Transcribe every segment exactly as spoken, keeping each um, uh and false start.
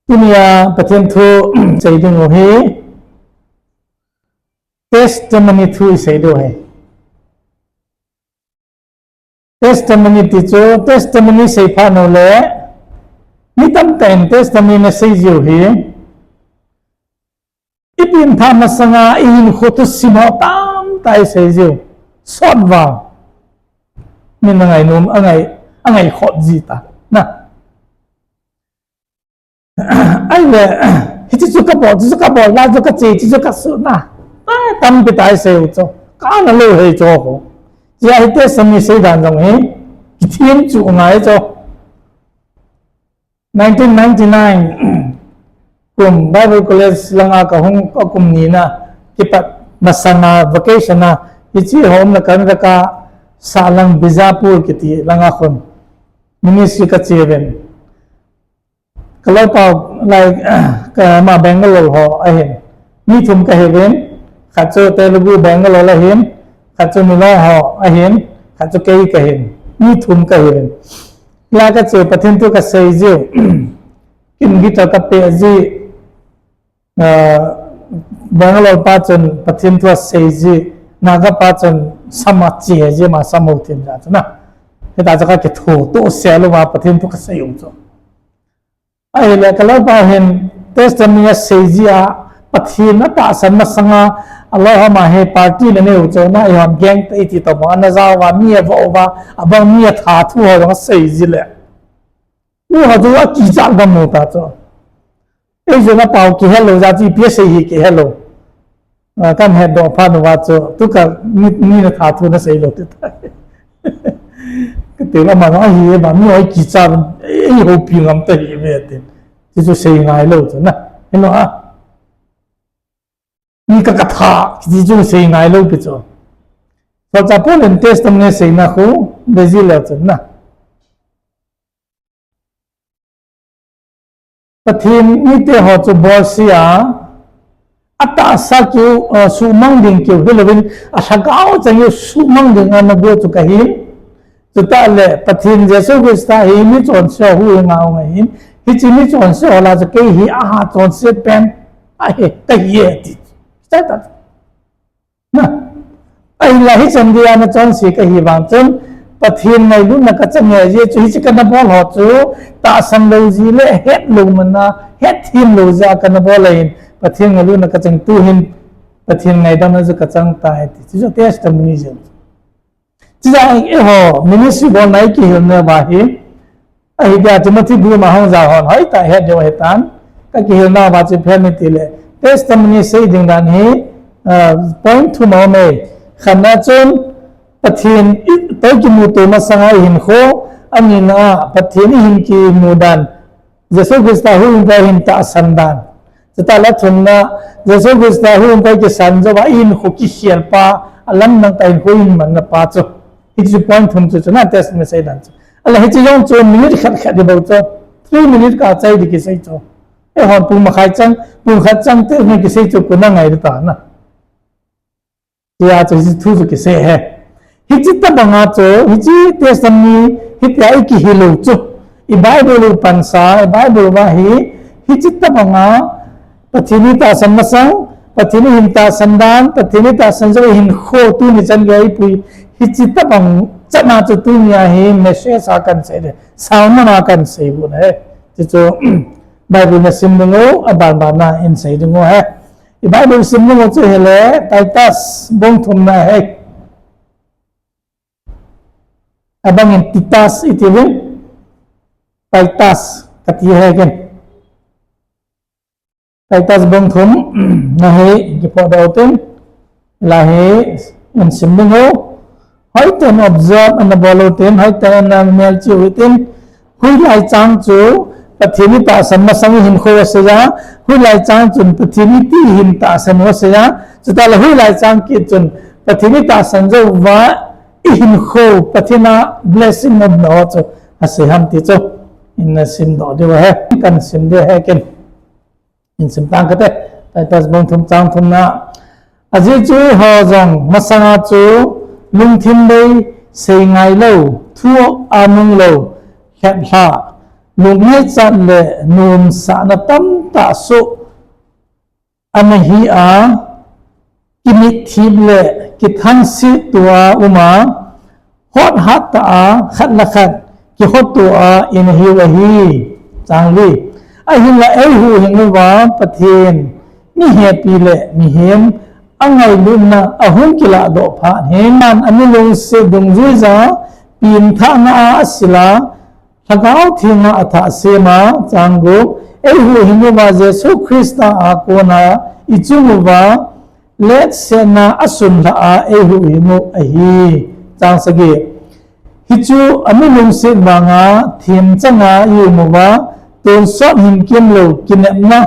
Tunia Pathen thu sei ding u hi testimony thu i sei diu ahi. Testimony ti chu, testimony sei phat u le, mi tamtah in testimony na sei jiu hi, i pengthah masanga i hinkho thusim ho tamtah i sei jiu. Sot vang. Min a ngainom, a ngai, a ngai khop ji ta. Na. Ahile, hiche chu ka bol, chu chu ka bol, la chu ka che, chu chu ka su na. A, tampi tah i sei u chu. Ka na lou hei chu ko. Chia hi testimony sei dan jong hi. Kithem chu ngai chu. Nineteen ninety-nine kum Bible College langa ka hung, ka kum ni na kipat masanga vacation a, hiche hom na kan ka Salang Bijapur kiti langa khun ministry ka che uvin. Ka loupau, like, ka ma Bangalore ho ahin. Mi thum ka hi uvin, khat chu Telugu Bangalore ahin, khat chu Milong ho ahin, khat chu kei ka hin. Mi thum ka hi uvin. La ka che Pathen thu ka sei jiu. Kin guitar ka pe ji. Ah, Bangalore pa chun Pathen thu a sei ji. Naga pa chun sam a che ji, ma sam ho thim ja chu na. Hita chu ka kithu to se lou va Pathen thu ka sei u chu. Ahile ka loupau hin testimony a sei ji a, Pathen a tahsan masanga, a lou hama hi party na neu chu na, i hon gang te i ti to bang, ana jao va, mi a vo va, a bang mi a thathu ho jong a sei ji le. U ho chu a kichat bang mu ta chu. Ei jong a pau kihe lou ja chu ipi a sei hi kihe lou. A, kan hetdoh phat uva chu, tu ka mi, mi na thathu na sei lou ti ta. Ka ti la ma na hi ba, mi hoi kicha, ei houpi ngam ta hi ve ti. Ti chu sei ngai lou chu na. Hino a. Mi ka ka tha, ti chu sei ngai lou pi chu. Solchah Paul in testimony sei na khu, Brazil le chu na. Pathen mite ho chu bolse a, a tahsa kiu, eh, suhmang ding kiu hilouvin, a lhagao chang u suhmang ding a na bol chu ka hin. Chutah le, Pathen Jesu Christa hi mi chonse ho hu hi ngau ngai hin. Hiche mi chonse ho lah a chu kei hi a ha chonse pen ahi, ka hi e ti. Chai ta. Na, ahinla hichan geiya na chonse ka hi vang chun, Pathen ngailutna ka chang e, ajeh chu hiche ka na bol ho chu, tahsan lou jeh le het lou man a, hetthem lou jeh a ka na bol ahin, Pathen ngailutna ka chang tu hin, Pathen ngaidamna chu ka chang tai ti. Chu chu testimony jeng. Chu chu eiho ministry bol na i kihilna uva hi, Ahi dia Timothy group a hung ja hon, hoitah a het diu ahi tan. Ka kihilna uva chu ipi ham i ti le, testimony sei ding dan hi, ah, point thum a um e. Khatna chun, Pathen i, toh kimuto masanga i hinkho, anina a, Pathen i hin kimu dan, Jesu Christa huhhingpa i hin tahsan dan. Chutah le athumna, Jesu Christa huhhingpa i kisan jou va, i hinkho kikhel pa, a lamdang tah a hinkho i hin manna pa chu. Hichu point thum chu, chu na testimony sei dan chu. Ahile hiche jong chu minute khat khat di bou chu. Three minute kachai di kisei chu. Eihon pung makhai chang, pung khat chang te ni kisei chu kona ngai di ta na. Tia chu hiche thu chu kisei e. Hiche tobang a chu, hiche testimony, hitia i kihil u chu. I Bible u pansa, i Bible uva hi, hiche tobang a, Pathen i tahsan masang, Pathen i hin tahsan dan, Pathen i tahsan jou i hinkho tuni chan gei i pui, hiche tobang chan a chu tunia hi message a kan sei le, sauna a kan sei u ahi. Hiche chu Bible na sim ding u, aban ban a in sei ding u ahi. I Bible sim ding u chu hile, Titus bung thum na ahi. Abang in Titus i ti uvin, Titus kati ahi ken. Titus bung thum na hi kiphoh doh u tin, la hi in sim ding u. Hoitah in observe ana bol u tin, hoitah in ana melchih u tin, hoilai chang chu Pathen i tahsan masang i hinkho asei a, hoilai chang chun Pathen i ti i hin tahsan u asei a, chutah le hoilai chang kit chun Pathen i tahsan jou va i hinkho, Pathen a blessing umna ho chu asei ham ti chu. In na sim doh diu ahi, kan sim diu ahi ken. In sim tang kate, Titus bung thum chang thum na. Ajeh chu eiho jong masanga chu lungthim bei, sei ngai lou, thu a nung lou, lheplhah, Lungngaichat le nomsahna tamtah soh ana hi a, kimitthip le kithangsit tua um a, hothat tah a khat le khat kihotto a ina hiu ahi. Chang li. Ahinla eihuhhing uva Pathen mihepi le mihem angailutna ahung kilahdoh phat hin, aman amilungset dungjuija pengthahna a asil a, Lhagao Theng a athah sem a, chang gup, eihuhhing uva Jesu Christa a kona ichung uva letsetna asunlhah a eihuhhing u ahi. Chang sagi. Hichu amilungset vanga themchang a i-um uva, tonsot himkemlou kinepna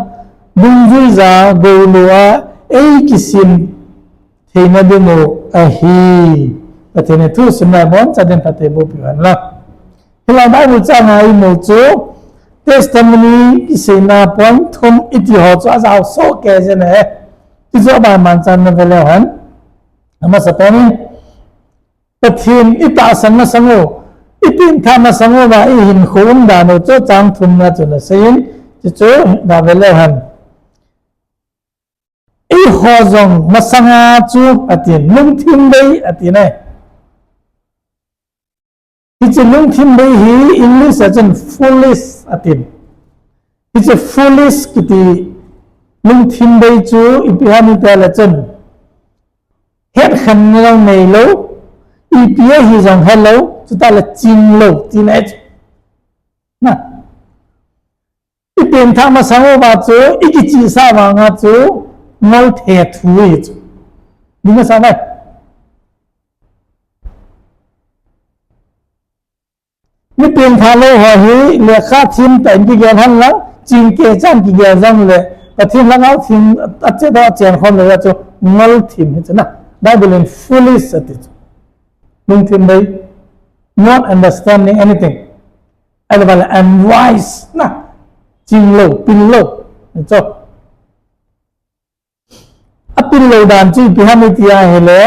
dungjuija goulou a eikisem theina dingu ahi. Pathen in thusim lai boncha din phatthei boh peh hen lang. Hilai Bible chang a imu chu testimony kiseina point thum iti ho chu ajao soh kei jeng e. Hichu aban man chan na ve leu hen. Amasapen in Pathen itahsan masang u, ipengthah masang uva ihinkho umdan u chu chang thumna chun aseiyin, hichu ga ve leu hen. Eiho jong masanga chu atin, lungthim bei atin e. Hiche lungthim bei hi English a chun foolish atin. Hiche foolish kiti lungthim bei chu ipi ham itile chun, hetkhen jong neilou, ipi ahi jong helou, chutah le chinglou tina ahi chu. Na. Ipengthah masang uva chu, ikichihsah vanga chu, ngol thethu ahi chu. Ding asa nai. Mi pengthah lou ho hi, lekha thim tah in kigel hen lang, chingkeh chan kigel jong le, Pathen Lhagao Theng, ache doh chen khom lou a chu, ngol thim ahi chu na. Bible in foolish ati chu. Lungthim bei, not understanding anything. Ahilou le unwise na, chinglou, pinlou, ahi chu. Apinlou dan chu ipi ham iti ahile,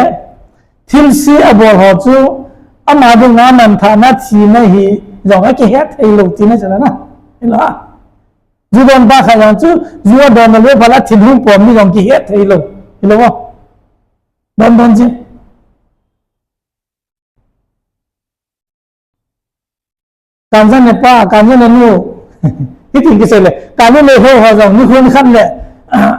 thilse abol ho chu, ama dinga manthahna thina hi, jong akihet theilou tina chu na. Hilou a. Ju donpa khat jong chu, ju adon lou phat a thinghung pom ni jong kihet theilou. Hilou a. Don don jing. Kanjan le pa, kanjan le nu. Hitin kisei le, kanjan le ho ho jong, ni khun khat le,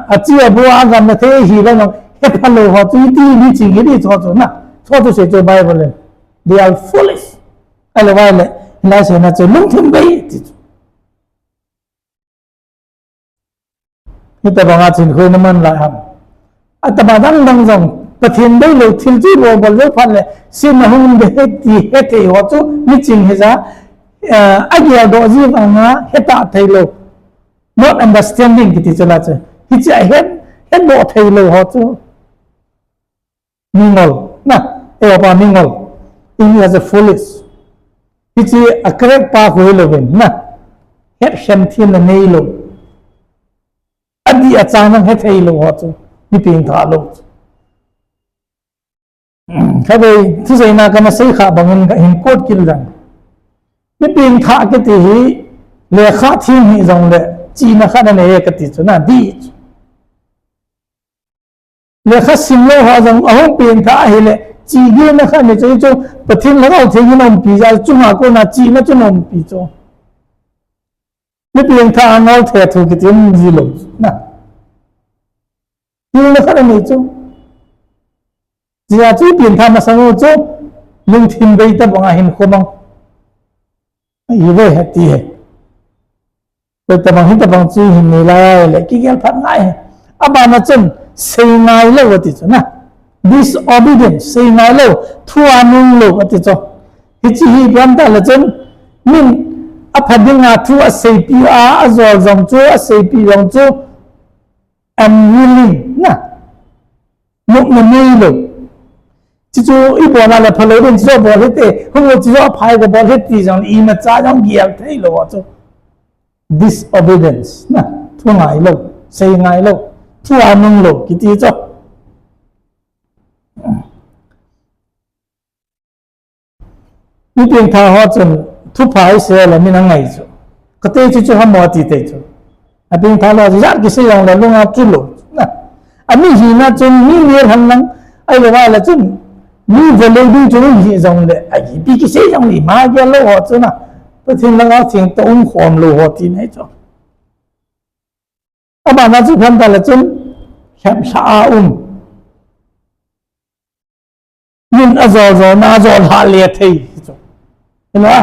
achi abu agam le thei hi le jong, hepha lou ho chu iti ni ching hi di cho chu na. Cho chu sei chu Bible le. They are foolish. Ahilou vai le, hilai seina chu lungthim bei ti chu. Hitobanga chin khu naman lai ham. Atobang dang dang jong, Pathen deilou thil chu bol bol jou phat le, sin na hung de het ti het thei ho chu, miching hija, eh, ageldoh ji vanga, hetah theilou. Not understanding kiti chu la chu. Hiche ahet, hetdoh theilou ho chu. Mingol, na, eiho pa mingol. English a foolish. Hiche a correct pa khu hilou vin, na. Hetkhen themna neilou. Adih achang nang hethei lou ho chu, mi pengthah lou chu. Khatvei, thuseina kana sei kha bangin kahin quote kit leng. Mi pengthah kiti hi, lekha them hih jongle, chihna khat anei e kati chu, na, dih chu. Lekha sim lou ho jong ahung pengthah ahile, chihgilna khat anei chu, chu Pathen Lhagao Theng in aumpi jeh a, chunga kona chihna chu aumpi chu. Mi pengthah a ngol thethu kiti um ji lou chu, na. Hilna khat anei chu. Hijeh a chu pengthah masang u chu, lungthim bei tobang a hinkho mang. Ive hiti e. Koi tobang, hitobang chu hin nei lai le, kigel phat ngai e. Abana chun, sei ngai lou ati chu, na. Disobedience, sei ngai lou, thu anung lou ati chu. Hiche hi ipi ham itile chun, min apha dinga thu aseipeh a, ajol jong chu, aseipeh jong chu, unwilling, na. Nopna neilou. Chuchu ibol a le phalou ding, chuchu bol hite, hung u chuchu aphai kabol hite jong, imacha jong gel thei lou chu. Disobedience, na, thu ngai lou, sei ngai lou, thu anung lou, kiti chu. Mi pengthah ho chun thupha isei le min angai chu. Kati chu chu hamo ti te chu. Apengtha lou, jat kisei jongle lunga chu lou. Na. Ami hina chun mi nel hen lang, ahilou le chun, mi velou ding chu hi jongle, a ipi kisei jongle, ima gel lou ho chu na. Pathen langa thengtah um khom lou ho ti nei chu. Abana chu phen ta le chun, khem sa a um. Min ajol jol na ajol lha le thei chu. Hilo a.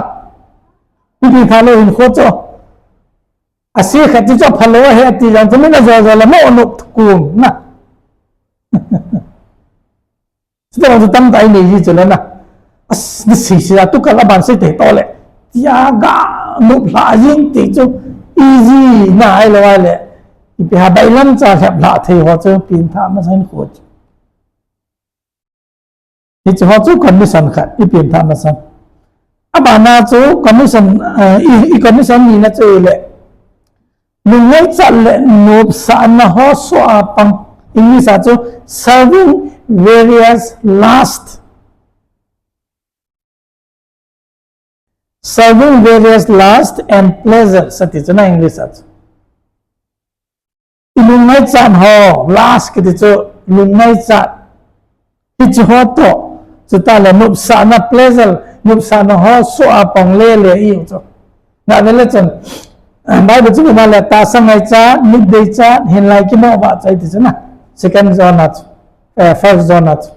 Ipi kha lou hinkho chu. Ase khat chu chu phalou ahi ati jong chu min ajol jol le mo nop kum na. Chuti jong chu tamtah inei ji chu le na. As, ni sei sei a tu kal a ban sei te to le. Tia ga nop lha jing ti chu. Easy na ahilou le. Ipi ham bailam cha lhep lha thei ho chu pengtha masa hinkho chu. Hiche ho chu condition khat, i pengtha masang. Abana chu condition, eh, i, i condition nina chu le. Lungngaichat le nopsahna ho soh a pang. English a chu serving various lust. Serving various lust and pleasures, ati chu na English a chu. I lungngaichat ho, lust kiti chu lungngaichat. Hiche ho toh, chuta le nopsahna pleasure, nopsahna ho soh a pang le le i chu. Nga ve le chun, Bible chu ma le tahsa ngaichat, nit deichat, hinlai kimo vahchat ti chu na. Second zone a chu, eh, first zone a chu.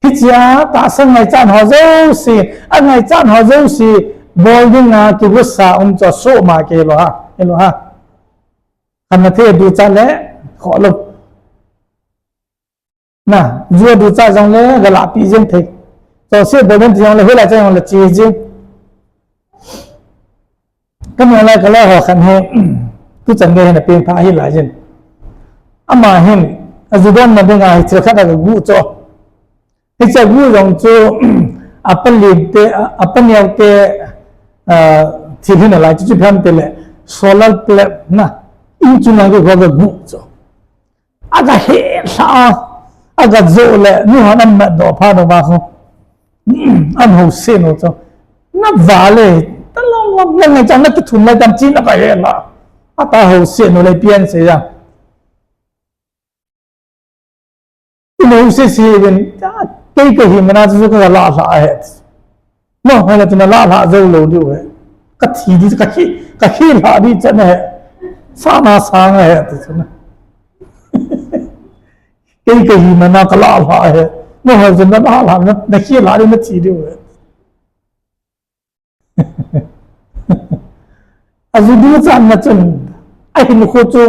Hichea tahsa ngaichat ho jouse, angaichat ho jouse, bol dinga kigosa um chu soh ma kei lou ha, kei lou ha. Khamna thei duchat le, kholou. Na, ju duchat jongle, galahpi jeng thei. Chonset bol den jongle, hoilai chan jongle, che jeng. Ka nung lai ka lai ho khat hi, tuchan gei hin apengtha hi lai jin. Ama hin, aju donna dinga hi thil khat aga gu chu. Hiche gu jong chu, apa lim te, apa neo te, ah, thil hin alai chu chu phem te le, solar plate na, in chu na gu gu chu. Aga he lha, aga jo le, ni hon an mat doh pha doh ba kho. An ho se no cho. Na va le, ta long long long ngai chang na ta thun lai tam chin aga he lha. Ata ho se no le pian se ya. I no se se ben, ta kei ka hi mana chu ka la la he. No, hoi la tuna la la zo lo diu he. Ka thi di, ka khi, ka khi la di chan he. Sa na sa nga he tu chun. Kei ka hi mana ka la la he. No, hoi tuna la la na, na khi la di na thi diu he. Aju di chan na chun. A hin khu chu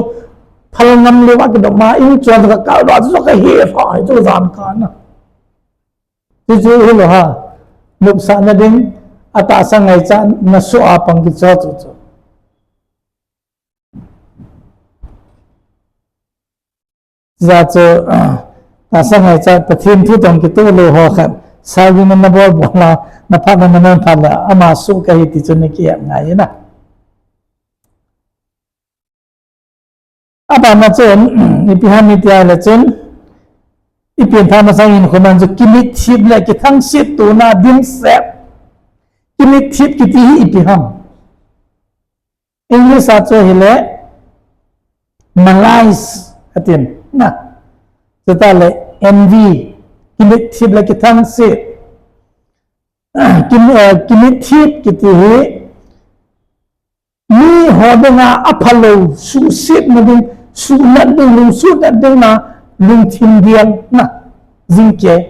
phal ngam le wa ki do ma in chon ka ka do chu ka he fa chu jan ka na. Chu chu hi lo ha. Nopsahna ding, atahsa ngaichat na soh a pang kicho chu chu. Chu chu, ah, tahsa ngaichat Pathen thu tong kitoh lou ho khat. Serving na bol bol la, na phat na na phat la, ama soh ka hi ti chu na ki ngai na. Abana chun, ipi ham iti a le chun, i pengtha masang in khoman chu kimitthip le kithangset tona dimset. Kimitthip kiti hi ipi ham. English a chu hi le, malice, atin, na. Chuta le, envy, kimitthip le kithangset. Kim, eh, kimitthip kiti hi, mi ho dinga aphalou, suhsetna ding, suhnat ding, lungsuhnat ding na, lungthim gel na, jingkei.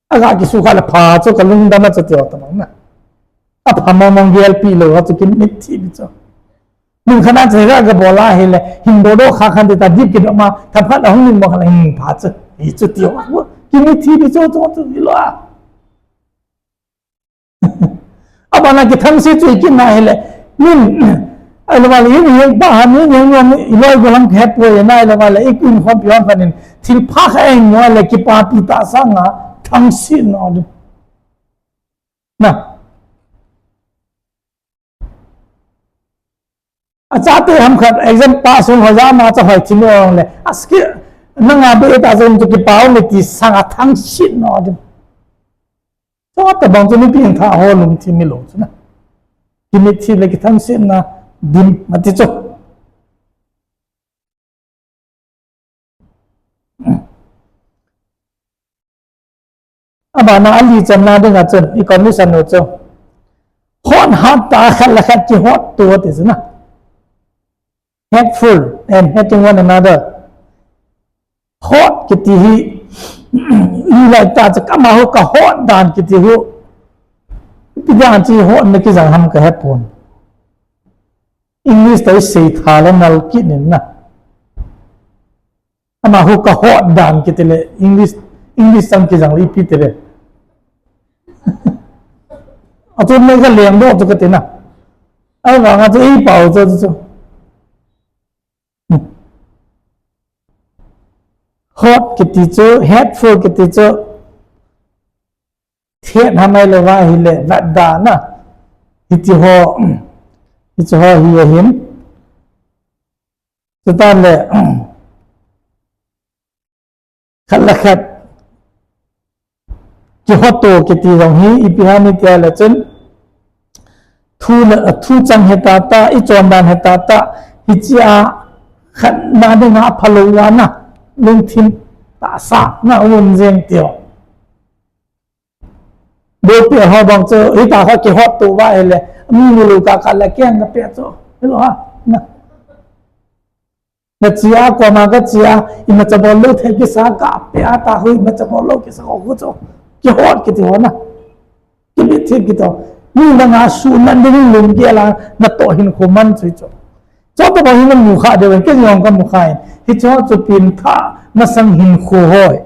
Aga kisukha le pha chu ka lungdam a chu ti ho ta bang na. Apha mong mong gelpi lou a chu kimitthip chu. Mun khat a chu ga ga bol a hi le, hin do do kha khan ti ta dip ki do ma, thaphat a hung ning mo khan hin pha chu. Hi chu ti ho. Kimitthip chu chu chu hi lo a. Abana kithangset chu i kit na hi le, min, ai lo va le, in heng pa han, in heng nuam, i loi go lam khe poi na, ai lo va le, i kun khom pi hom khan in, thil pha kha eng mo le, kipapi tahsa nga, thangset na ding. Na. Achate ham khat, exam pass hung ho ja ma cha hoi thim ong le, aski, nanga be ta jong chu kipa le ti sanga thangset na ding. Chutabang chu mi pengtha ho lungthim mi lo chu na. Kimitlhi le kithangsetna dim, ati chu. Abana ali channa dinga chun, i condition u chu. Hot hat tah a khat le khat kihotto ati chu na. Hateful and hating one another. Hot kiti hi, i lai ta chu kama hu ka hot dan kiti hu. Ipi dan chi hot na kijang ham ka hepon. English ta i sei tha le nal kit nin na. Ama hu ka hot dan kiti le English, English chang kijang le ipi ti le. Atu me ka leng do chu ka ti na. Ai vang a chu ei pau chu chu. Hot kiti chu, hateful kiti chu. Thiet ham ai le va hi le, vat da na. Hiti ho, hiti ho hi ahin. Chutan le, khat le khat. Kihotto kiti jong hi, ipi ham itia le chun. Thu le, thu chang heta ta, i chondan heta ta, hichia khat na dinga phalou a na, lungthim tahsa na um jeng tio. Bopi ho bang chu, hita kha kihotto va ele, mi mulu ka ka le kiang ka pe chu, hilo ha, na. Na chia, koma ka chia, imacha bol lou thei kisa ka pe a ta hu, imacha bol lou kisa ko hu chu. Kihot kiti ho na. Kibit thei kito. Ni na nga su nan ding lung ke la, na to hin khu man chu chu. Cho to ba hin mu kha de wen ke yong ka mu kha in. Hi cho chu pintha masang hin khu hoi.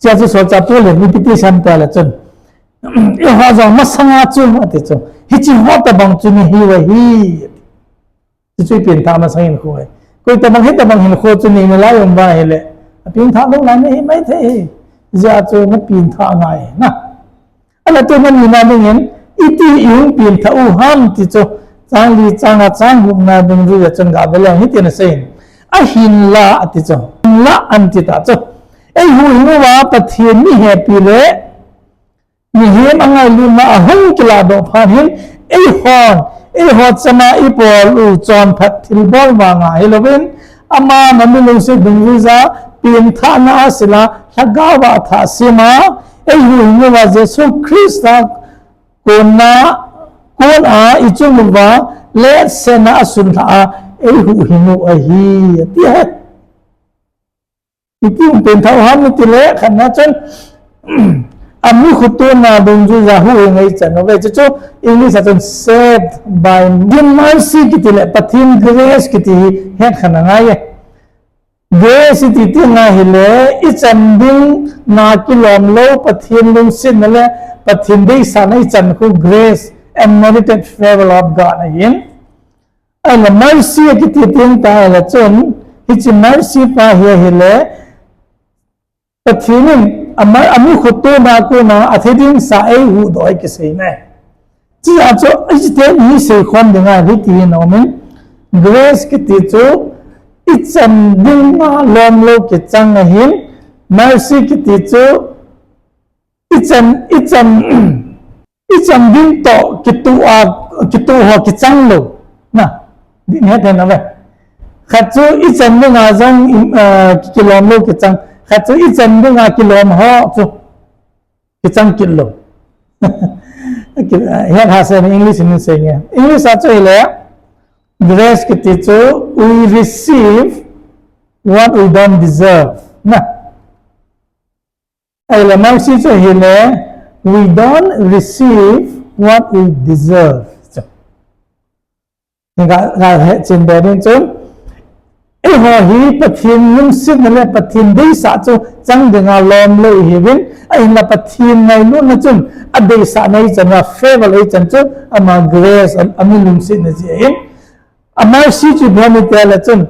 Chia chu solchah Paul in ipi ti sam ta le chun. Eiho jong masanga chu ati chu. Hichi ho tabang chu ni hiu ahi. Chu chu pintha masang hin khu ahi. Koi tabang hi tabang hin khu chu ni na lai um ba hi le. Pintha lou lai ni hi mai thei hi. Jia chu na pintha ngai na. Ala tu man ni na ding in, iti i hung pintha u ham ti chu, chang li chang a chang gup na dungjuia chun ga ve leng hitin asei in. Ahinla ati chu, hinla anti ta chu. Eihuhhing uva Pathen mi hepi le, mihem angailutna a hung kilah doh phat hin, eihon, eiho chama i bol u chonphat thilbol vanga hilouvin, aman a mi lungset dungjuija, pengthahna a sila, lhagao a thah sema, eihuhhing uva Jesu Christa kona, kona i chung uva, letsetna a sunlha a, eihuhhing u ahi, ati ahi. Iti hung pengthah u ham iti le, khatna chun, a mi khutona dungjuija huhhing a i chan uve, chuchu English a chun saved by mercy kiti le, Pathen grace kiti hi het khat angai e. Grace iti ti ngai hile, i chan dinga kilom lou, Pathen lungsetna le, Pathen deisahna i chan khu grace, unmerited favor of God ahin. Ahile mercy akiti teng tah ahile chun, hiche mercy pa hi ahile, Pathen in ama, a mi khutona kona a thiding sa eihuhdoh a kisei nai. Chujeh chun, hiche teni hi seikhom dinga hiti hin aumin, grace kiti chu, i chan dinga lom lou kichang ahin, mercy kiti chu, i chan, i chan, i chan ding toh kituh a, kituh ho kichang lou. Na, din het hen ave. Khat chu i chan dinga jong, eh, kilom lou kichang. Khat chu i chan dinga kilom ho chu kichang kit lou. Ki-, eh, het ha sen English in sei nge. English a chu hile, grace kiti chu we receive what we don't deserve. Na. Ahile mercy chu hile, we don't receive what we deserve. Chu. Ga, ga he chin be ding chun. Eiho hi Pathen lungsetna le Pathen deisah chu chang dinga lom lou ihiuvin, ahinla Pathen ngailutna chun, a deisahna i chan a favor i chan chu, ama grace, a, a mi lungsetna jeh ahin. A mercy chu ipi ham itile chun,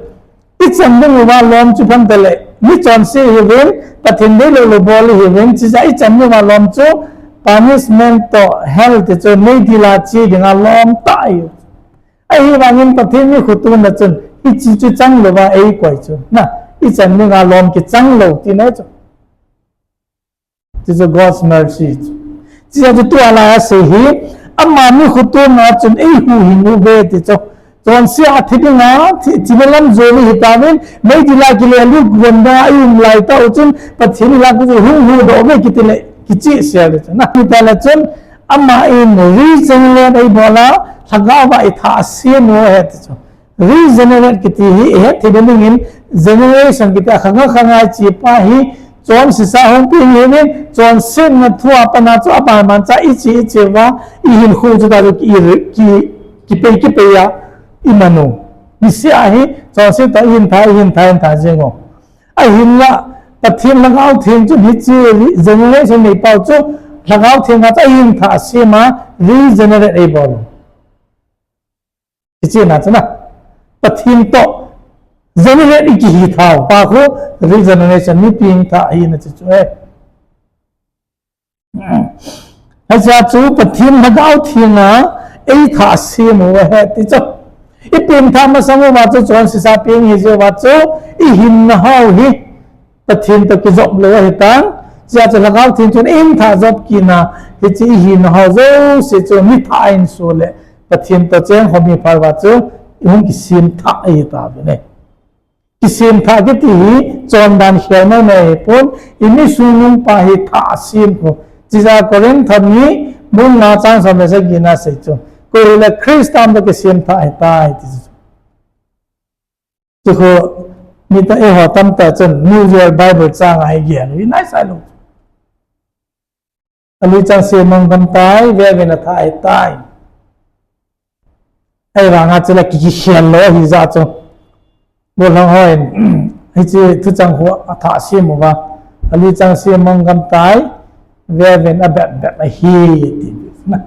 i chan ding uva lom chu phan tale, mi chonse ihiuvin, Pathen deilou lou bol ihiuvin, chujeh a i chan ding uva lom chu, punishment toh hell ti chu, meidil a che dinga lom tah ahi. Ahivangin Pathen mi khutona chun, hiche chu chang louva eikoi chu. Na, i chan dinga lom kichang lou tina chu. This is God's mercy. Chea chu tua lai a sei hi, ama mi khotona chun eihuhhing uve ti chu. Chonse a thi dinga, thi, thina lam jong hi tauvin, meidil a kile lut gon da a i um lai tah u chun, Pathen in la ku chu hung huhdoh uve kiti le, kichehsel le chun. Ahi ta le chun, ama in regenerate eibol a, lhagao va i thah asem u ahi ti chu. Regenerate kiti hi, i het thei ding in, generation kiti a khanga khanga i che pa hi, chonsesa hung peng hi in, chonsetna thu a pat a chu aban ban cha i che i che uva, i hinkho chu ta chu ki, ki, kipei kipei a, i man u. Niseh a hi, chonset ta i hin tha, i hin tha, i hin tha jeng u. Ahinla, Pathen Lhagao Theng chu hiche generation nei pau chu, Lhagao Theng a chu i hin thah asem a, regenerate eibol u. Hiche na chu na. Pathen toh generate i kihi thou pa khu regeneration, mi pengthah ahina chu chu e. Hichea chu Pathen Lhagao Theng a eithah asem u ahi ti chu. I pengthah masang uva chu chonsesa peng hi jeh uva chu i hinna ho hi Pathen toh kijop lou ahitan, chea chu Lhagao Theng chun eithah jop kit na, hiche i hinna ho jouse chu mi thah a hin so le, Pathen toh cheng khom hi phat uva chu, i hung kisem thah ahi tauvin e. Kisem thah kiti hi, chondan khel mai mai ahipon, i mi sungnung pa hi thah asem khu. Chea Corinth thot ni, bung nga chang som le sagi na sei chu. Koi hile Christa toh kisem thah ahitai ti chu. Chu khu, mi ta eiho tamtah chun New Year Bible chang a i gel u, i nai sai lou. Alui chang semang gam tai, ve ve na thah ahitai. Ahivang a chu la ki, kikhel lou ahi jeh chu. Gollhang hon, hiche thuchang khu athah asem uva. Alui chang semang gam tai, ve ve na bep bep ahi, ti na.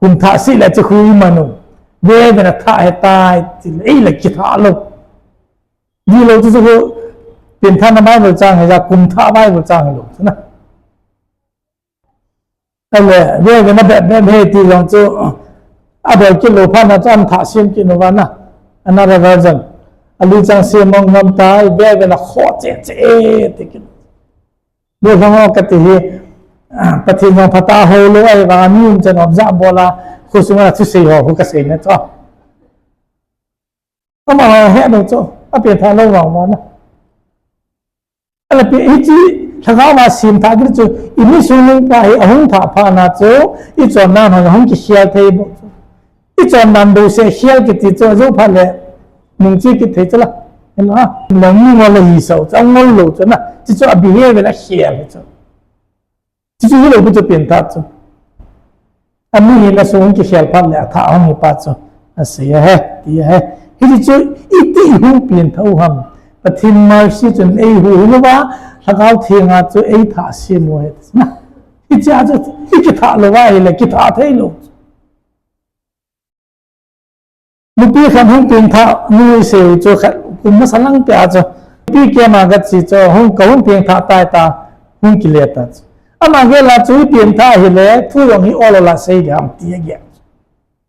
Kum thah seh le chu khu i man u. Ve ve na thah ahitai, ti le, ei le kithah lou. Di lou chu chu khu, pengthahna Bible chang hi ja, kum thah Bible chang hi lou chu na. Ahile, ve ve na bep bep ahi ti jong chu, adei kit lou phat na chu athah sem kit uva na. Another version. Alui chang semang gam tai, ve ve na khoh cheh cheh ti kit. Gollhang ho kati hi, ah, Pathen jong phatah a hou lou ahivang a mi umchan umchan bol a, khosunga thusei ho, khu kasei na chu. Amaho he lou chu, apengthah lou vang vang na. Ahile pi, hiche, Lhagao va sem thah kiti chu, i mi sungnung pa hi ahung thah phat na chu, i chondan ho ahung kikhel thei bou chu. I chondan bouseh khel kiti chu, ajou phat le, nung che kit thei chu la. Hila, lang mi ngol la hi sao chu, angol lou chu na. Chu chu a behavior la khel hi chu. Chu chu hilou pi chu pengthah chu. Ami hin asung kikhel phat le athah hung hi pa chu. Asei ahi, ti ahi. Hiche chu iti hung pengthah u ham. Pathen mercy chun eihuhhing uva, Lhagao Theng a chu eithah sem u ahi. Na. Hiche a chu i kithah lou va ahile, kithah thei lou. Nupi khat hung pengthah nu isei u chu khat kum masa lang peh a chu. Nupi camp a kache chu hung, kahung pengthah tai ta hung kile ta chu. Ama gel a chu i pengthah hile thu jong hi ol ol a sei ding ham ti agel.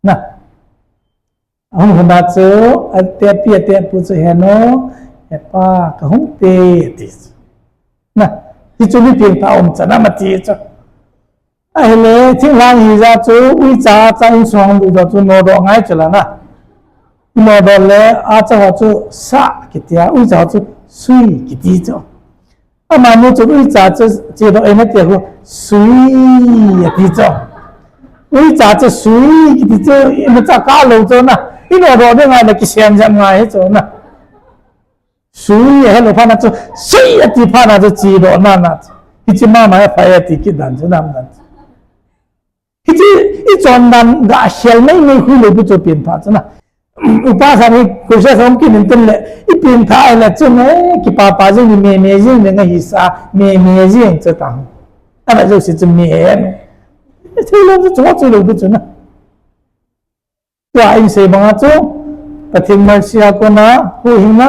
Na. Ahung lhun a chu atepi atepu chu he nu, he pa kahung pe ti chu. Na. Hichu mi pengthah umchan a ma ti chu. Ahile, thinglhang hija chu, uicha, cha insung lut doh chu, nodoh ngai chu la na. Nodoh le, acha ho chu, sa kiti a, uicha ho chu, sui kiti chu. Amani chu, uicha chu, chedoh eina ti khu, sui ati chu. Uicha chu, sui kiti chu, imacha kalou chu na. Inodoh ding ngai le, kisem jep ngai hi chu na. Sui ahelou phat na chu, sui ati phat na chu chedoh na na chu. Hiche mama hi pha e ati kit dan chu nam dan chu. Hiche i chondan ga khel mai mai khu lou pi chu pengthah chu na. Upa khat hi, koi sa som kit in tin le, i pengthah le chu ne, kipapa jing ni me me jing ni nga hi sa, me me jing chu ta. Ana jo si chu me e. Thei lou chu chu lou pi chu na. Tua in sei banga chu, Pathen mercy a kona, huhhingna,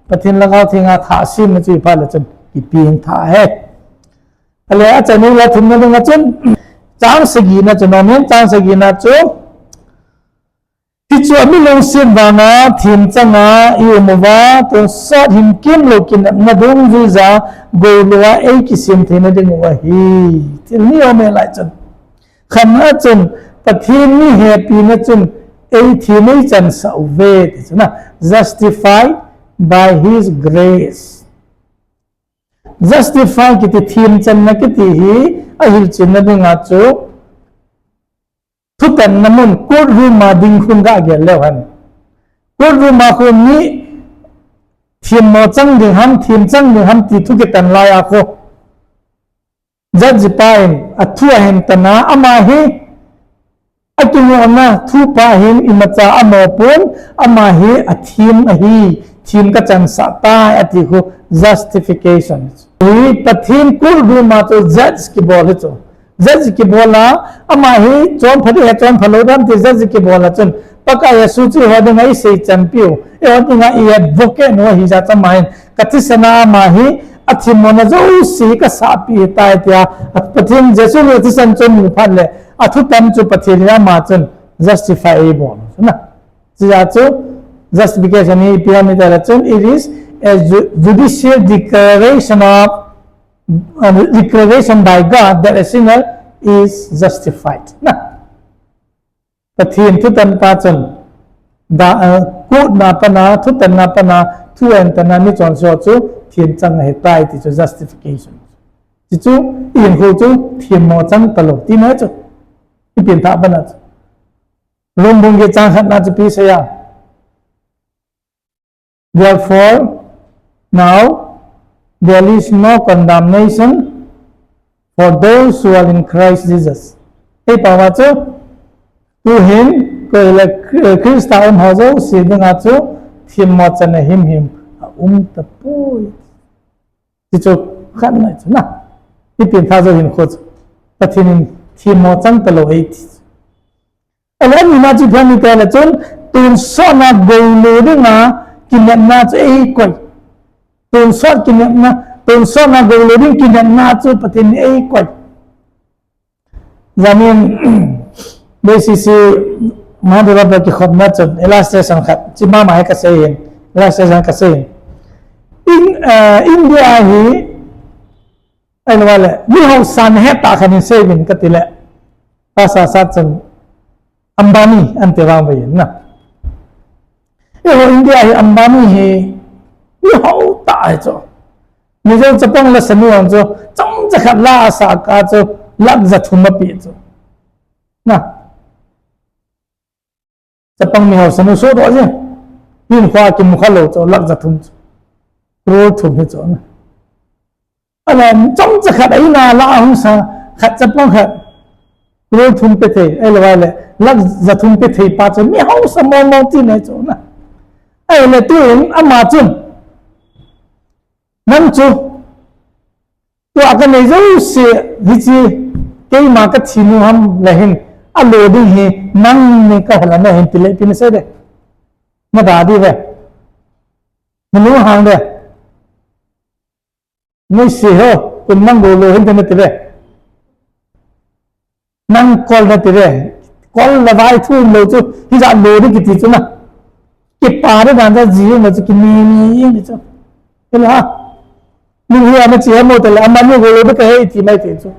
Pathen Lhagao Theng a thah semna chu i phat le chun, i pengthah e. Ale, achanu la thumna dinga chun, chang sagina chu, nom in chang sagina chu, Hichu a mi lungset vanga thim changa i um uva, tonsot hin kimlou kinepna dungjuija goulou a ei kisem theina ding u ahi. Thil ni um e lai chun. Khatna chun, Pathen ni hepina chun ei thim ei chansah uve, ti chu na. Justified by his grace. Justify kiti thim channa kiti hi a hilchenna dinga chu thutanna mun court room a ding khun ga gel leu hen. Court room a khun ni thim mo chang ding ham, thim chang ding ham ti thu kitan lai a khu. Judge pa in a thu ahin tana ama hi a kingohna thu pa hin imacha a mo pon, ama hi a thim ahi, thim ka chansah tai a ti khu justification. Hi Pathen court room a chu judge kibol hi chu. Judge kibol a, ama hi chonpha ding he chonpha lou dam ti judge kibol a chun, Pakai Jesu chu eiho dinga i seichanpiu, eiho dinga i advocate nu ahi jeh chun ama hin, ka thisan a ama hi, a thim mona jouse ka sahpi tai tia, a Pathen Jesu le thisan chun mu phat le, a thutan chu Pathen in ama chun justify ei bol. Na. Chujeh chun, justification hi ipi ham itile chun, it is a ju-, judicial declaration of, uh, declaration by God that a sinner is justified. Na. Pathen thutan pa chun, da, uh, court na pana, thutan na pana, thu ahin tana mi chonse ho chu thim chang ahitai ti chu justification. Ti chu, i hinkho chu thim mo chang talou tina chu. I pengthah pana chu. Rom bung get chang khatna chu ipi asei a. Therefore, now there is no condemnation for those who are in Christ Jesus. Ei pao a chu, tuhin, koi le Khrista um ho jouse dinga chu, thim mo channa himhim aum tapoi. Ti chu khatna chu na. I pengthah jou hinkho chu. Pathen in thim mo chang talou ei ti. Ahile anina chu ipi ham itile chun, tonsot na goulou dinga kinepna chu ei koi. Tonsot kinepna, tonsot na goulou ding kinepna chu Pathen in ei koi. Janin, B C C, Mahadev a kikhopna chun, illustration khat, chi mama hi kasei hin, illustration kasei hin. In, uh, India hi, ahilou le, mi hausa nahet tah khat in seiyun katile, pasal sat chun, Ambani, ante vang vei na. Eiho India hi Ambani hi, mi hao tah ahi chu. Mizo chapang la sanu ang chu, chomcha khat la asah kah chu, lakh jathum ape chu. Na. Chapang mi hao sanu sodoh jeng. Hinkho kimu khalou chu, lakh jathum chu. Crore thum hi chu na. Ahile, chomcha khat a in a la ahung sa, khat chapang khat. Crore thum pe thei, ahilou le, lakh jathum pe thei pa chu, mi hausa mong mong ti nei chu na. Ahile, tun, ama chun. Nang chu, tua kanei jouse, hiche, keima kathi nom ham le hin, alo ding hi, nang ni kahe le nahin ti le, ipi nasei de. Nada di ve. Nalunghang de. Nei sei ho, kum nang goulou hin te nati ve. Nang kol nati ve. Kol le vai thu lou chu, hijat lou di kiti chu na. Kipa di dan ja ji lou chu, kimi mi mi chu. Hila ha. Lung hi ana chi ha mo tale, Ambani goulou di kahe ti mai ti chu.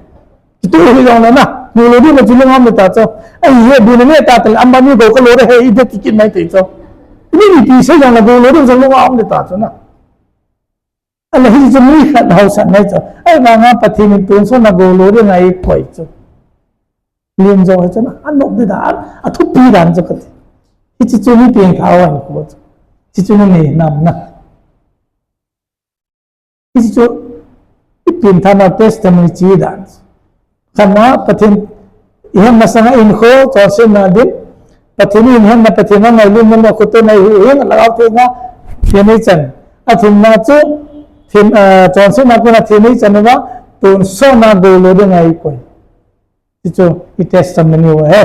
Kitu hi jong le na, goulou di ma chu lung ham le ta chu. Ahi he bu na ne ta tale, Ambani gou kalou de he i de ti kit mai ti chu. Ni ni pi sei jong le goulou di chu lung ham le ta chu na. Ahile hichu mi khat hausatna ahi chu. Ahivanga Pathen in tonsot na goulou dinga eikoi chu. Lim jo hi chu na, anop di dan, athupi dan chu kati. Hiche chu mi pengthah a um kho chu. Hiche chu na nei nam na. Hiche chu i pengthahna testimony chi dan chu. Khatna Pathen, ihet masanga hinkho, chonsetna din, Pathen in ihetna Pathen a ngailutna le khutona ihuhhing, Lhagao Theng a themna eichan. Athumna chu, them, ah, chonsetna kona themna eichan uva, tonsot na goulou dinga eikoi. Hichu i testimony u ahi.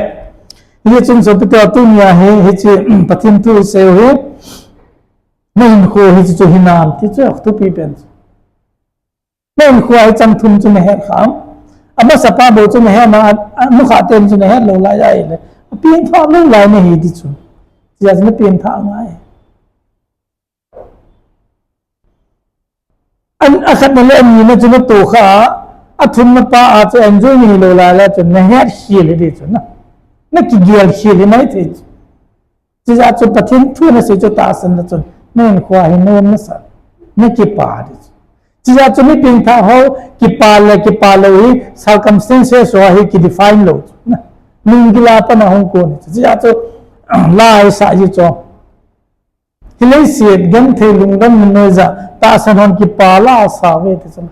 Hichun sopite tunia hi, hiche Pathen thu isei u hi, na hinkho hiche chu hinam, ti chu athupi pen chu. Na hinkho a ichang thum chu nahet kham. Amasapa bou chu nahet na, a, a, nukhah ten chu nahet lou lai ahile. Apengthah lou lai nahi ti chu. Chia chu na pengthah ngai. An, akhatna le anina chu na tohkha a, athumna pa a chu enjoy nahi lou lai le chun na hetkhel hi di chu na. Na kigel khel hi mai thei chu. Chijeh chun Pathen thu na sei chu tahsan na chun na hinkho hi na um na sa, na kipa di chu. Chijeh chun mi pengthah ho kipa le kipa lou hi circumstances ho hi kidefine lou chu na. Lunggil a pat na hung kon hi chu. Chijeh chun la hi sa hi chu. Hi leiset genthei lungdam min noi ja tahsan hon kipa la sa ve ti chu na.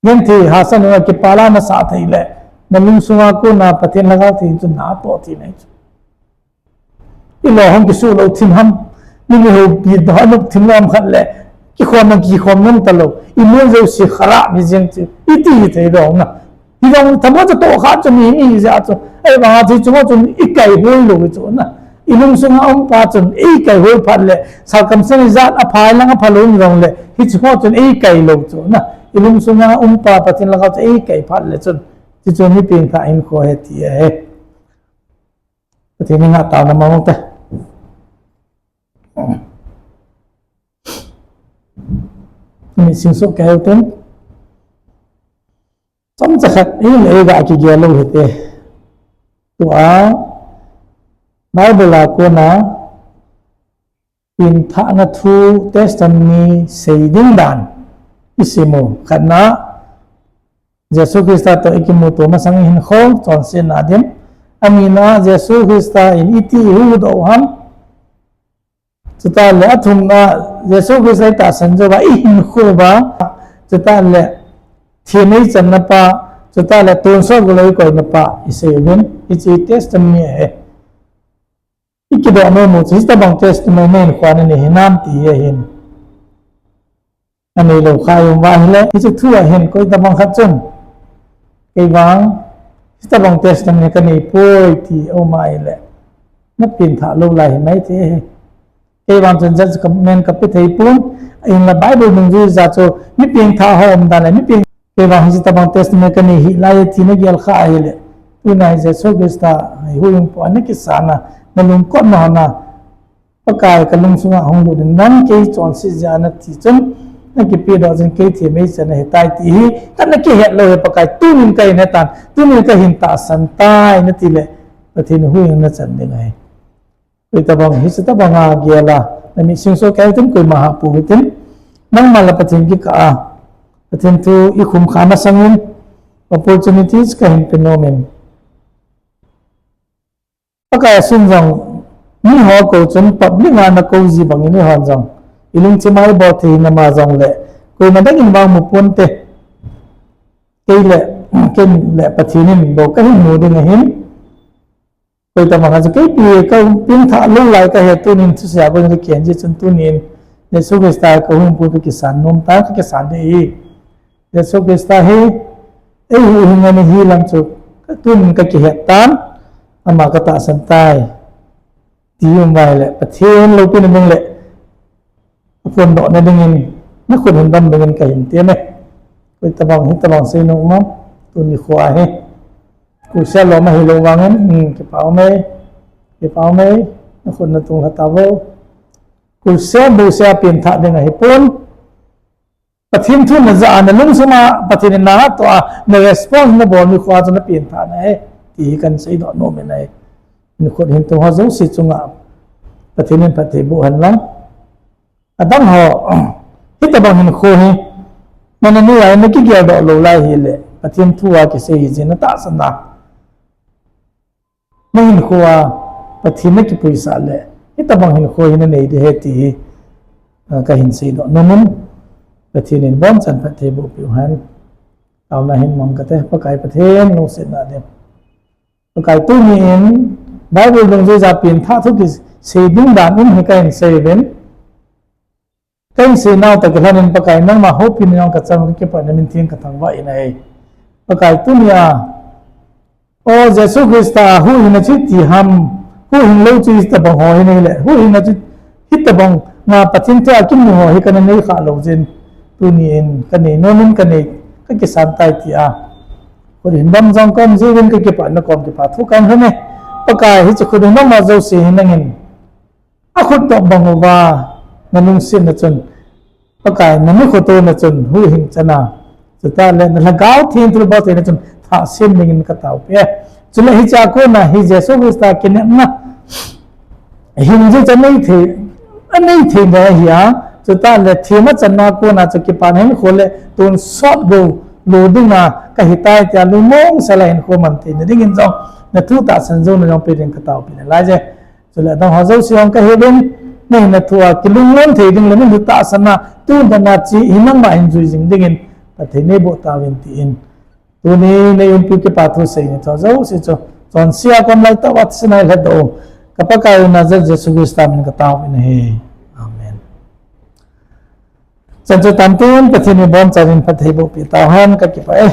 Genthei hahsatna kipa la na sah thei le, na lungsunga kona Pathen Lhagao Theng chu na toh thei nai chu. I lou hung kisuh lou thim ham, mi mi houpi ho nop thim lom khat le, kikhom na kikhom nom ta lou, i mun jouse kharap hi jeng chu, i ti hi thei dong na. Hi dong thamo chu tohkha chu mi mi ja chu, ei bang a thi chu mo chu i kai hoi lou chu na. I lungsunga um pa chun ei kai hoi phat le, circumstance jat a phai lang a phalou um jong le, hiche ho chun ei kai lou chu na. I lungsunga um pa Pathen Lhagao chu ei kai phat le chun, hiche chu mi pengthah hinkho ahi ti ahi. Pathen in ngah taona mang u te. Mi sing suh kei u tin. Chomcha khat in ei ga kigel lou hite. Tua Bible a kona pengthahna thu testimony sei ding dan i sim u. Khatna, Jesu Christa toh i kimuto masang i hinkho chonsetna dim. Anina, Jesu Christa in iti i huhdoh u ham. Chutah le athumna, Jesu Christa i tahsan jou uva i hinkho uva. Chutah le thina i channa pa, chutah le tonsot gulou i koina pa i sei uvin, hiche testimony ahi. I kidoh nom u chu, hitabang testimony na hinkho a na nei hinam ti hi ahin. Anei lou kha i um uva ahile, hiche thu a hin koi tabang khat chun, kei vang, hitabang testimony ka nei poi ti a um ahile, na pengthah lou lai hi mai thei ahi. Kei vang chun judgment ka pe thei pon, ahinla Bible dungjui ja chu, mi pengthah ho um dan le, mi peng, kei vang hitabang testimony ka nei hih lai e ti na gel kha ahile, tuna hi Jesu Christa, hi huhhingpu a na kisan a, na lungkot na hon a, Pakai ka lungsunga hung lut in nang kei chonset jeh a na ti chun, na kipedoh chun kei themei chan ahitai ti hi, ka na kihet lou hi Pakai tunin ka hin hetan, tunin ka hin tahsan tai na ti le, Pathen huhhing na chan ding ahi. Koi tabang, hiche tabang a gel a, na mi sing suh kei u tin koima hahpu u hitin, nangma le Pathen kikah a, Pathen thu i khum kha masang in, opportunities ka hin pe nom in. Pakai a sun jong, mi ho kou chun public a na kou ji bang in eihon jong, i lungthim a i bol thei hinam a jong le, koima dang in vang mu ponte. Kei le, ken le Pathen in bou ka hin mu ding ahin. Koi tabang a chu kei pi ka pengthah lou lai ka he tunin thusei a kon ka kihen ji chun tunin Jesu Christa ka huhhingpu ka kisan nom tan ka kisan ding ahi. Jesu Christa hi, ei huhhing ana hi lang chu, ka tun ka kihet tan, ama ka tahsan tai. Ti um vai le, Pathen loupina ding le, aphondohna dingin, na khut hin dam dingin ka hin tem e. Koi tabang, hitabang sei nom am, tuni kho ahi. Crusade lom ahi lou vangin, hmm, kipa ume, kipa ume, na khut na tung lha tauvo. Crusade bouseh a pengthah ding ahi pon. Pathen thu na ja a, na lungsunga Pathen in na hatto a, na response na bol nikho a chu na pengthah na e, ti hi kan seidoh nom in ahi. Ni khut hin tung ho jouse chunga Pathen in phatthei boh hen lang. Adang ho, hitabang hinkho hi, na na nei a na kigeldoh lou lai hile, Pathen thu a kisei hi jeh in na tahsan a. Na hinkho a Pathen na kipuisah le, hitabang hinkho hi na nei ding ahi ti hi, ah, ka hin seidoh nom in, Pathen in abonchan phatthei boh peh u hen. Taona hin mang kate, Pakai Pathen lungsetna ding. Pakai tunin, Bible dungjui a pengthah thu kisei ding dan um hi ka hin sei uvin. Ka hin seinau toh kilhon in Pakai nangma houpina jong ka chang ka kipah in na min theng ka thangvah in ahi. Pakai tunia, o Jesu Christa huhhingna chu iti ham, huhhing lou chu hitabang ho hi nei le, huhhingna chu hitabang nga Pathen thu a kimu ho hi ka na nei khah lou jeh in, tunin ka nei nom in ka nei, ka kisan tai tia. Khut hin dam jong ka um jeh uvin ka kipah in na kom kipa thu kan hon e. Pakai hiche khut hi nangma jouse hi nangin akhut toh bang uva nalungsetna chun, Pakai nami khotona chun huhhing chana, chutah le nalhagao theng thilbol theina chun thah sem dingin kataopi e. Chule hichea kona hi Jesu Christa kinepna hingjing chu anei thei, anei thei ding ahi a, chutah le themna channa kona chu kipana hinkho le tonsot gou lo dinga kahitai tia lungmong sela hinkho man theina dingin jong nathu tahsan jouna jong pe ding kataopi nalai e. Chule adang ho jouse jong kahiuvin, nahinna thua kilungmon thei ding le nathu tahsanna tun tana chi hi nangma hin jui jing dingin Pathen neiboh tauvin tin, tuni neiumpi kipa thusei ni chu jouse chu chonse a kon lai tah uva thisan a lhatdoh u ka Pakai u Nazareth Jesu Christa min kataovin ahi. Amen. Chan chu tamtah in Pathen in ibonchauvin phattheiboh peh tauhen, kakipah e.